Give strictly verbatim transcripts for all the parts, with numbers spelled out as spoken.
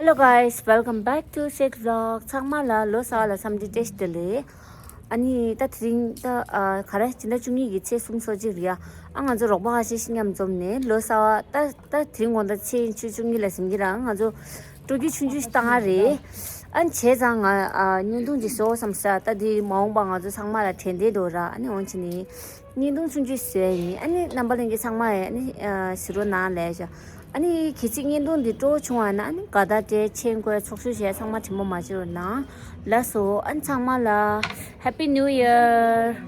Hello guys, welcome back to Seth Vlog. ཚང་མ་ལ་ལོ་གསར་བ་ལ་འཚམས་འདྲི་བཀྲ་ཤིས་བདེ་ལེགས། ཨ་ནི་ད་དེ་རིང་ད་ཨ་ག་རེ་སྤྱི་ཟླ་བཅུ་གཉིས་ཀྱི་ཚེས་གསུམ་སོ་གཅིག་རེད་ཡ། ཨ་ང་ཚོ་རོགས་པ་ཁ་ཤས་ཤིག་མཉམ་འཛོམས་ནས་ལོ་གསར་བ་ད་ད་དེ་རིང་དགོང་དག་ཚེས་ཉི་ཤུ་བཅུ་གཉིས་ལ་ཟིན་གྱི་ར། ང་ཚོ་སྤྲོ་སྐྱིད་ཆུང་ཆུང་ཞིག་བཏང་ང་རེད། ཨ་ནི་བྱས་ཙང་ང་ཨ་བརྙན་ཐུང་ཅིག་བཟོ་བསམ་ས། ད་དེ་མ་འོངས་པ་ང་ཚོ་ཚང་མ་ལ་དྲན་བསྡད་འགྲོ་ར། ཨ་ནི་འོང་ཕྱིན་ནི། བརྙན་ཐུང་ཆུང་ཆུང་བཟོས་ཡིན། ཨ་ནི་རྣམ་པ་ལྷན་རྒྱས་ཚང་མ་ཡིན། ཨ་ནི་ཨ་གཟིགས་རོགས་གནང་ལབ་ཤག་ཨ་ནི་གལ་སྲིད་བརྙན་ཐུང་འདི་སྤྲོ་བོ་བྱུང་བ་ན་ཨ་ནི་དགའ་རྟགས་སྤྲད། མཆན་འགོད། ཚོགས་ཞུགས་བྱས། ཚང་མ་དྲན་པ་མ་བརྗེད་རོགས་གནང་། ལགས་སོ། ཨ་ནི་ཚང་མ་ལ་Happy New Year།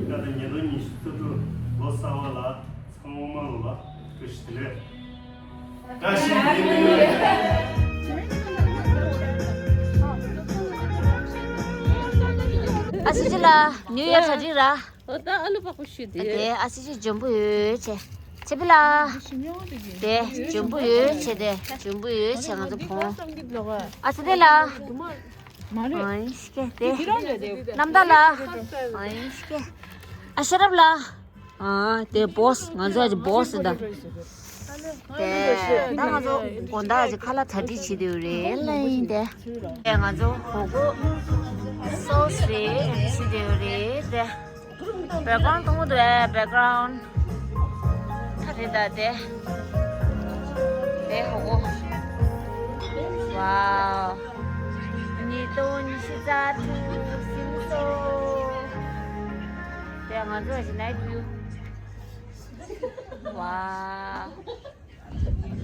ད་ལྟ་ཉིས་སྟོང་ཉི་ཤུ་རྩ་དྲུག་ལོ་གསར་བ་ལ་ཚང་མ་ལ་བཀྲ་ཤིས་བདེ་ལེགས། བཀྲ་ཤིས་བདེ་ལེགས། ཨ་སི་ཅི་ལ་ནིའུ་ཡར་གྲ་སྒྲིག་ར། ཨོ་ད་ཨ་ལུ་པག་པོ་ཤུ་དེ། དེ་ཨ་སི་ཅི་འཇོན་པོ་ཡོད་ཆེ། ཆེ་བི་ལ། དེ་འཇོན་པོ་ཡོད་ཆེ། དེ་འཇོན་པོ་ཡོད་ཆེ། ང་ཚོ་ཕོང་། ཨ་སི་དེ་ལ། མ་རེད། ཨོ་ཡིན་ཤི་ཀེ་དེ། རྣམ་དག་ལ། ཨོ་ཡིན་ཤི་ཀེ་ཨ་ཤ་རབ་ལ། ཨ་དེ་བོ་སི། ང་ཚོ་ཨ་ཅི་བོ་སི་ད། དེ་ད་ང་ཚོ་དགོང་དག་ཨ་ཅི་ཁ་ལག་གྲ་སྒྲིག་བྱེད་དུས་རེད་ལ་ཡིན་དེ། དེ་ང་ཚོ་གོ་གོ་སོ་སི་རེད། བྱེད་དུས་རེད་དེ། བེག་གྷ་རའུན་ཌི་མཐོང་གི་འདུག་ཨེ། བེག་གྷ་རའུན་ཌི་ད་རེད་ད་དེ། དེ་གོ་གོ་ཝའོ། ཉིས་སྟོང་ཉི་ཤུ་རྩ་དྲུག་ཟིན་སོང་། དེ་ང་ཚོ་ཨ་ཅི་ནའི་ཊི་བིའུ། ཝའོ།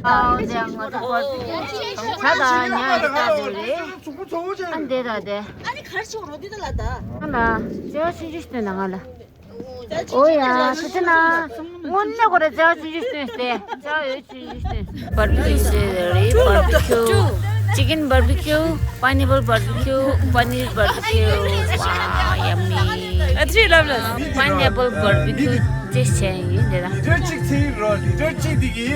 ཨའོ་དེ་ང་ཚོ་བར་དུ་ཇ་དང་ཉ་ཡི་ལྟ་དེ་རེད། ཨ་འདེ་ད་དེ། ཨ་ནི་གར་ཆོག་རོ་དེ་ད་ལ་ད། ང་ལ་བརྩེ་བ་ཆུང་ཆུང་ཞིག་སྟོན་ན་ང་ལ། ཨོ་ཡ་ཤི་ཤི་ན། དངོས་གནས་ཁོ་ར་བརྩེ་བ་ཆུང་ཆུང་སྟོན་སྟེ། བརྩེ་བ་ཡོད་ཆུང་ཆུང་སྟོན། བར་བི་ཁྱུ་ཟེར་རེད། བར་བི་ཁྱུ། ཅི་ཀིན་བར་བི་ཁྱུ། Pineapple barbecue, paneer barbecue. Wow, yummy. ཨ་ཅི་ལབ་ལ། Pineapple barbecue ཅེས་བྱས་ཡིན་དེ་ལ། ལི་ཌར་གཅིག་ཚེ་རོ། ལི་ཌར་གཅིག་དེ་གི་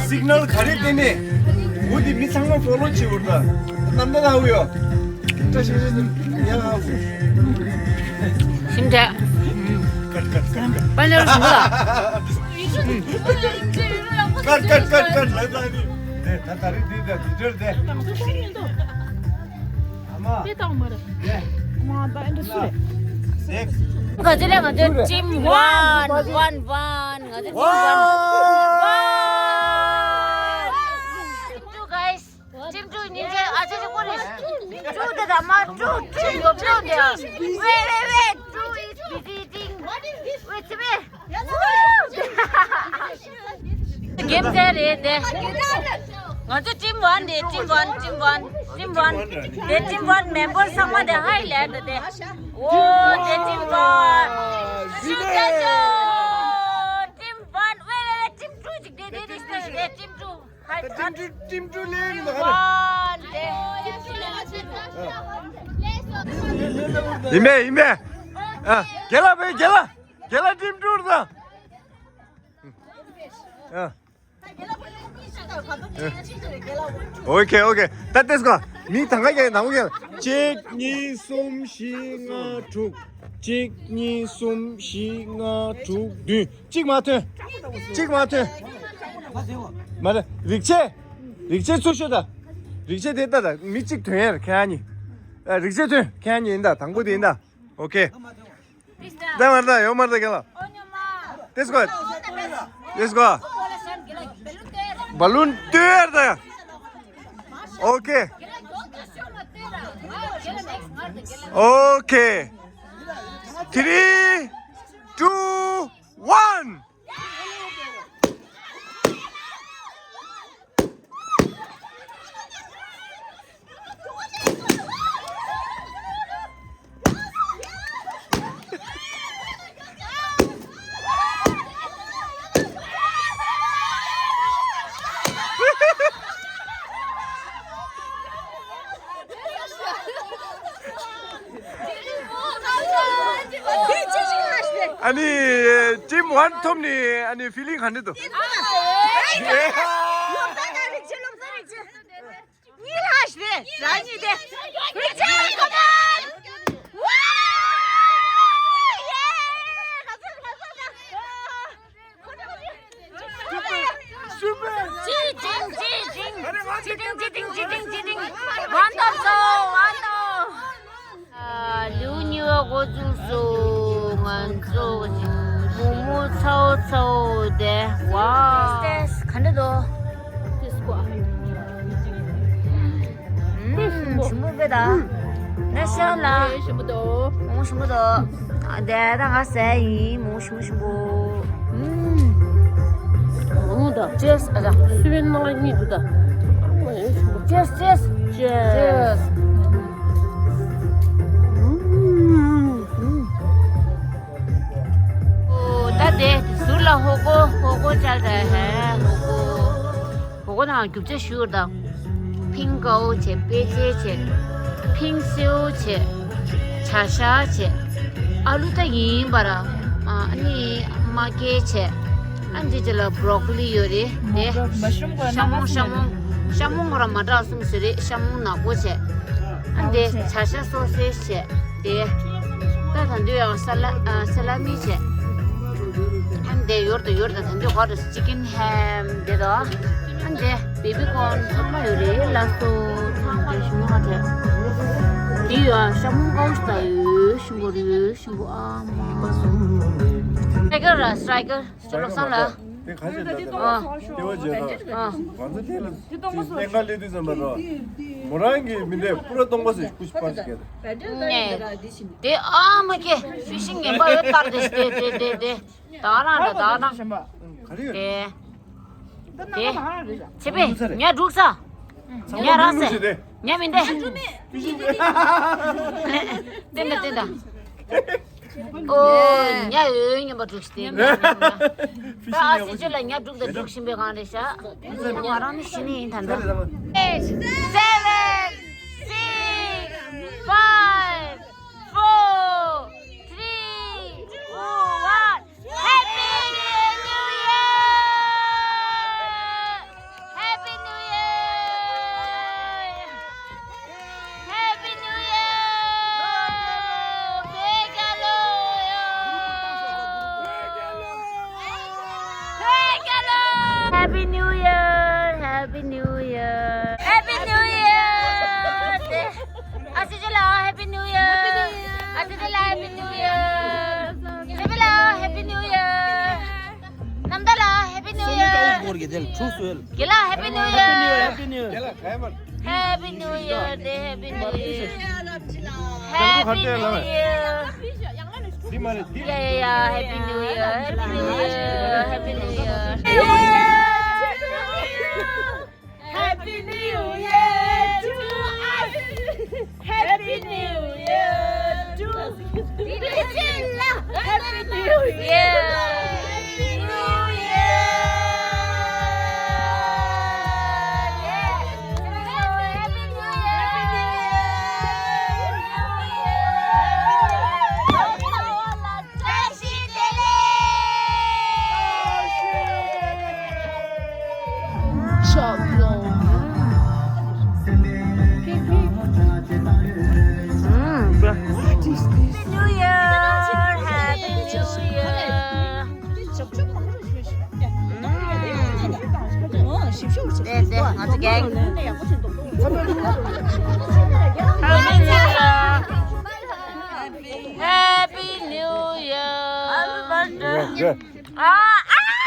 སིག་ནལ་ག་རེ་བསྟན་ནས། འོ་དེ་མི་ཚང་མ་ཕོ་ལོ་བྱེད་འོར་ད། ནམ་ཟླ་ལ་ཧུ་ཡོ། ཏྲ་ཤི་ཤི་ཡ་ལ་ཧུ། ཞིམ་དྲགས། ཀར་ཀར་ཀར་ཀར། པ་ལེར་ཞིམ་པོ་ལ། ཀར་ཀར་ཀར་ཀར་ལ་ད་ནི། དེ་ད་ད་རེད་དེ་ད་དེ་འདྲ་དེ། ཨ་མ། དེ་དང་མ་རེད། དེ། ཨ་མ་ད་ཨེ་འདྲ་སུ་རེད། དེ། ག་ཚོད་ལས་ང་ཚོ་ཊིམ་ཝན་ཝན་ཝན། ང་ཚོ་ཊིམ་ཝན་ཝན། ཊིམ་ཊུ་གྷའི་སི། ཊིམ་ཊུ་ཉིན་བྱེད་ཨ་ཅེ་ཅེ་ཀོ་རེ། ཊུ་དེ་ད་མ་ཊུ་ཊིམ་ཡོད་ཆོག་དེ། Wait, wait, wait. Two is busy eating. Wait, ཚེ་བེ། གེམ་རྩེ་རེད་དེ། ང་ཚོ་ཊིམ་ཝན་རེད། ཊིམ་ཝན། ཊིམ་ཝན། ཊིམ་ཝན། དེ་ཊིམ་ཝན་མེམ་བར་ཚང་མ་དེ་ཧའི་ལབ་དེ། ཨོ་དེ་ཊིམ་ཝན། ཤུ་ཅ་ཅོ། ཊིམ་ཝན། ཝེ་ཝེ་ཝེ། ཊིམ་ཊུ་ཅིག་དེ་དེ་དེ་དེ་ཊིམ་ཊུ། ཊིམ་ཊུ་ཊིམ་ཊུ་ལེན་མ་ཧ་ལ། ཝན་དེ། ཡིན་པས་ཡིན་པས། ཨ་རྒན་ལགས་པས་རྒན་ལགས། རྒན་ལགས་ཊིམ་ཊུ་རེད་ད། ཨ། ཨོ་ཁེ་ཨོ་ཁེ། ད་ལྟས་གོ། མི་ད་ག་གེ་ནང་གེ། གཅིག་གཉིས་གསུམ་བཞི་ལྔ་དྲུག་གཅིག་གཉིས་གསུམ་བཞི་ལྔ་དྲུག་བདུན། གཅིག་མ་ཐོན། གཅིག་མ་ཐོན། མ་རེད། རིག་ཆེ། རིག་ཆེ་ཚུར་ཤོད་ད། རིག་ཆེ་དེ་ལྟ་ད། མི་གཅིག་ཐོན་ཡར་ཁྱེད་གཉིས། ཨ། རིག་ཆེ་ཐོན་ཁྱེད་གཉིས་ཡིན་ད། དང་པོ་དེ་ཡིན་ད། ཨོ་ཁེ། ད་མར་ད་ཡོ་མར་ད་ག་ལ། ཏེས་གོ། ཏེས་གོ། བ་ལུན་ཏོས་ད། ཨོ་ཁེ། ཨོ་ཁེ། Three, two, one. ཨ་ནི་ཊིམ་ཝན་ཐོབ་ནི་ཨ་ནི་ཕི་ལིང་ག་འདྲ་འདུག་གཉིས་ལྷག་ཞིག་རེད། རང་ཉིད་དེ། རིག་ཆེན་ཁོ་མོན། ཝའོ། ཡེ། ག་ཚོད་ག་ཚོད་ད། ཅི་ཅིང་ཅི་ཅིང་། ཅི་ཅིང་། ཅི་ཏིང་ཅི་ཏིང་ཅི་ཏིང་། ཝང་ཏོ་ཚོ་ཝང་ཏོ། ཨ། ལེའུ་གཉིས་པ་འགོ་བཙུགས་སོང་། ང་ཚོ་མོག་མོག་ཚའོ་ཚའོ་དེ། ཝའོ། ག་འདྲ་འདུག་ཨུམ། ཞིམ་པོ་དཔེ་ད། ན་ཤ་ལ། ཞིམ་པོ་འདུག་མོག་ཞིམ་པོ་འདུག་དེ་ད་ང་ཟས་ཡིན། མོག་ཞིམ་པོ་ཞིམ་པོ། ཨུམ། མོག་ད། ཅེས། ཨ་ད། སི་པན་མ་གཉིས་འདུག་ད། ཅེས་ཅེས། ཅེས། ཨུམ། ཨུམ། ཨོ། ད་དེ་ཟུར་ལ་ཧོ་ཀོ་ཧོ་ཀོ་ཅར་ད་ཧེ་ཧོ་ཀོ། ཧོ་ཀོ་ནང་རྒྱུ་ཆ་ཞུ་དང་། ཕིང་ཀའོ་བྱས། པེ་ཅེ་བྱས། ཕིང་སེའུ་བྱས། བྱ་ཤ་བྱས། ཨ་ལུ་ད་ཡིན་པ་ར། ཨ་ནི་མ་སྐྱེས་བྱས། ཨ་འདི་ཅི་ལ་བྷྲོ་ཀོ་ལི་ཡོད་རེད་དེ། ཤ་མོང་ཤ་མོང་། ཤ་མོང་ར་མ་དྲག་གསུམ་ཞིག་རེད། ཤ་མོང་ནག་པོ་བྱས། ཨ་འདི་བྱ་ཤ་སོ་སེ་བྱས། དེ། ད་ད་འདོད་ཡང་ས་ལ་ཨ་ས་ལ་མི་བྱས། ཨ་འདི་ཡོར་དང་ཡོར་དང་ད་འདོད་ག་རེ་ཅི་ཀིན་ཧེམ་དེ་དང་། ཨ་འདི་བེ་བི་ཀོན་ཚང་མ་ཡོད་རེད། ལ་སོ་ཚང་མ་ཞིམ་མོ་ཧ་ཐེ། དེ་ཡོད། ཨ་ཤ་མོང་ཀའོ་ཤ་ད་ཡོད། ཞིམ་པོ་རེད། ཞིམ་པོ་ཨ་མ། སི་ཊི་རའི་ཀར་ར་སི་ཊི་རའི་ཀར། ལོ་བསམ་ལ། དེ་ག་ཚོད་ལ་ཨ། ལྟེ་བ་བརྗེས་ན། ཨ། ང་ཚོ་དེ་ལ་དེ་གནད་འགག་སླེབས་དུས་ཙམ་པ་ར། མོ་རང་གི་མི་འདྲ་པུ་ར་སྟོང་པ་ཟེར་ཀུ་ཤི་པ་ཞིག་གས། ནས། དེ་ཨ་མ་ཀེ་ཕི་ཤིང་ངན་པ་ཡོད་ལྟར་དེ་དེ་དེ་དེ་དེ། ད་རང་ད་ད་རང་། ག་རེ་ཡོད། དེ། དེ། ཆེ་པེ་ཉ་འབྲུག་ས། ཉ་ར་སེ། ཉ་མི་འདེ། ཏན་ད་ཏན་ད། ཨོ། ཉ་ཡོད་ཉམས་པ་དྲུག་སྟེ། ད་ཨ་སི་ཅོ་ལ་ཉ་དྲུག་དང་དྲུག་བཞིན་པའི་སྒང་རེད་ཤག་ང་རང་ནི་ཤི་ནི་ཡིན་ད་ད། Seven, six, five, four, three, two, one. Happy New Year! Happy New Year! Happy New Year! Happy New Year! Happy New Year! Happy New Year! ཨ་སི་ཅི་ལ་Happy New Year! ཨ་སི་ཅི་ལ་Happy New Year! ཨ་སི་ཅི་ལ་Happy New Year! ནམ་ད་ལ་Happy New Year! ཀེ་ལ་Happy New Year! Happy New Year! དེ་Happy New Year! Happy New Year! Yeah, yeah, yeah. Happy New Year! Happy New Year! Happy New Year! Happy New Year to us! Happy New Year to Happy New Year! Happy New Year! Happy New Year! Happy New Year! ཏེ་ཏེ་ང་ཚོ་གེག Happy New Year! ཨ་ཨ།